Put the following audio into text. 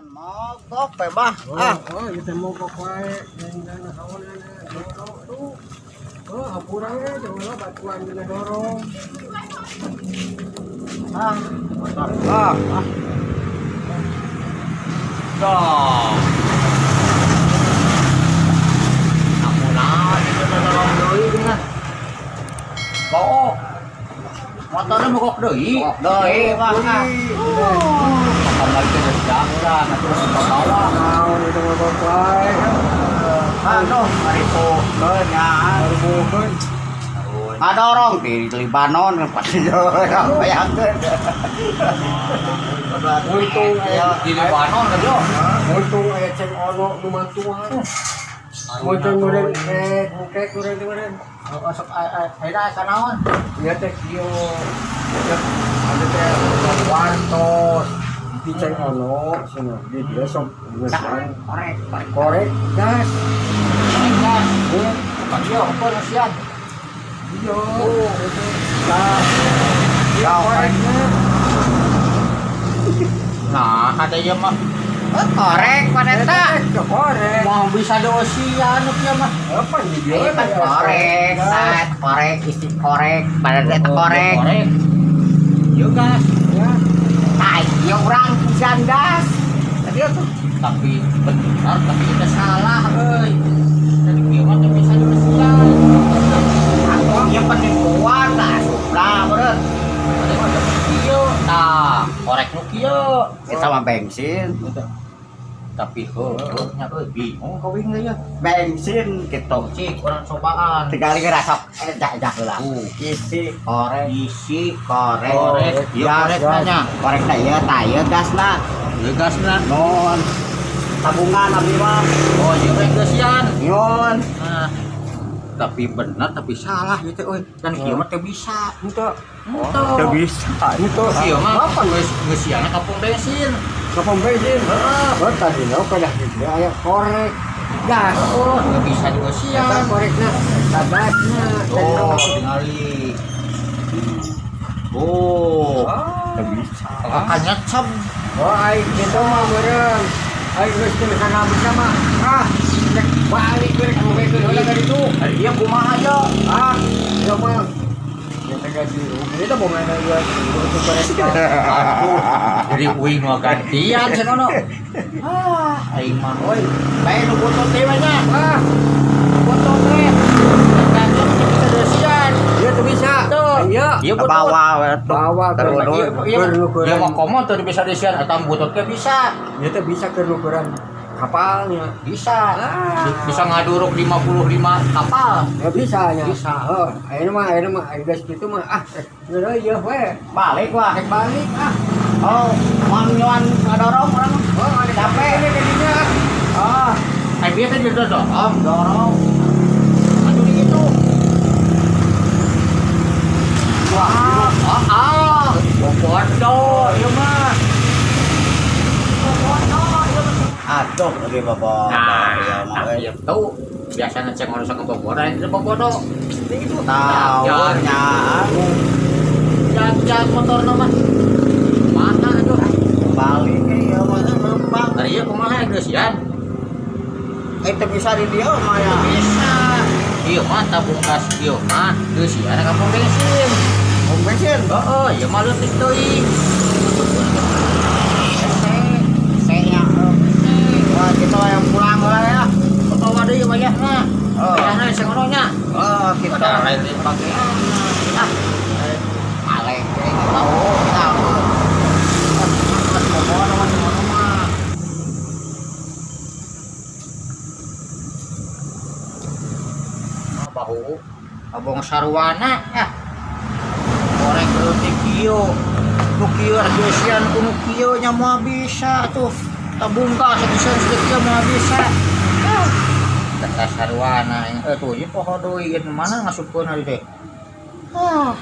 Mogok we bah. Ah, Oh, oh, itu mogok wae yang naon dorong tuh. Oh, hampura we jangan batuan juga dorong. Ah. Ah. Ah. Dah. Namunan itu dorong deui geuning. Mogok. Motornya mogok deui. Mogok deui bah. Ah. Kembali ke jalan, atuh ke bawah. Naon itu mogok wae. Aduh, maripukeun nya. Maripukeun. Ngadorong di Libanon pasti bayangkeun. Untung aya Di Lebanon kan yo. Untung aya Ceng Ono nu mantuan. Untung meureun engke kurang teh meureun. Oh, sok ayeuna asa naon? Ieu teh kieu. Ada teh wartos di Ceng Ono cenah di dia sok geus Korek, korek gas. Gas. Iya, Bukan yo, apa nasian? iya. Nah, Ya, koreknya. Nah, ada ieu mah. Oh, korek pada eta. Eta korek. Mau bisa diosian ieu mah. Apa di dia? Ini kan korek, sat, korek, isi korek, pada eta korek. Korek. Yo gas. Ya. Nah, ieu urang pisan gas. Tadi tuh Tapi benar, tapi kita salah euy. Jadi kieu mah teu bisa diosian. Atuh ieu penipuan lah, supra meureun. Ada mah kieu. Tah, korek nu kieu. Eta mah bensin. Tapi heuh nya euy bingung kawing deui ya. Bensin gitu. Cik urang cobaan. Tinggal ngerasok ejak-ejak heula. Isi korek, Isi korek, korek, ieu gas, korek nanya. Korek na ieu tah ieu gasna. Ieu gasna. Non. Tabungan abdi mah. Oh, ieu rek geusian. Nyon. Nah, tapi benar tapi salah gitu euy. Dan kieu mah teu bisa. Henteu. Henteu. Teu bisa. Henteu. Kieu mah Apa geus geusianna ka pom bensin. Ka pom bensin? Heeh. Oh, tadi no pada gitu aya korek gas. Oh, teu bisa dieusian. Eta korekna, eta gasna. Oh, tingali. Oh, Oh. Teu bisa. kakaknya cem. Oh, ai kitu mah meureun. Ai geus teu bisa ngabisa mah. Ah, rek balik rek ngobekeun heula ka ditu. Ari dia kumaha aja? Ah, ieu mah. Ya teh gaji rugi itu mau main ieu butuh korek gas. Aduh, jadi uing nu gantian cenah ono. Ah, aing mah euy. Bae nu butut teh mah nya. Ah, Butut teh. Gantian teu bisa dieusian. ieu teu bisa. Tuh. Iya. Ieu butut. Bawa we tuh. Bawa ke Terus. Iya, iya, Keur iya mah komo tuh bisa dieusian atau butut teh bisa. Ieu teh bisa keur ukuran kapalnya. Bisa. Ah. Bisa ngaduruk 55 kapal. Ya bisa nya. Bisa. Oh, ayeuna mah ayeuna geus kitu mah ah geus ieu we. Balik wah. Rek balik ah. Oh, moal nyuan ngadorong urang mah. Oh, ada Capek. capek ini dinya. Ah, Eh biasa didorong. dorong. Atuh di itu. Wah, Ah, ah. Bodoh, ieu mah. aduh lebih bobo. Nah, ya mah euy. iya tuh. Biasanya cek manusia ke Bogor, ini Bobodo. Itu Tahu nya. Jalan motor mah. Mana atuh? Balik ieu mah lempang. Dari ieu kumaha geus yan? Itu bisa di dieu mah ya. Bisa. Ieu mah tabung gas ieu mah geus yan ka pom bensin. Pom bensin. Heeh, ieu mah leutik teuing. Saya wah, kita yang pulang lah ya. Bawa deui wayahna. Oh. Wayahna sing ono nya. Oh, kita Ada lain deui pake. Ah. Aleh, tahu, tahu. Bobo mah ngono mah. Bahu abong sarwana ah. Korek leutik kieu. Nu kieu geusian ku nu kieu nya moal bisa tuh. Tabung gas geusian sakieu moal bisa. Ah. Kata sarwana tuh ieu poho deui ieu mana ngasupkeun ari teh. Ah,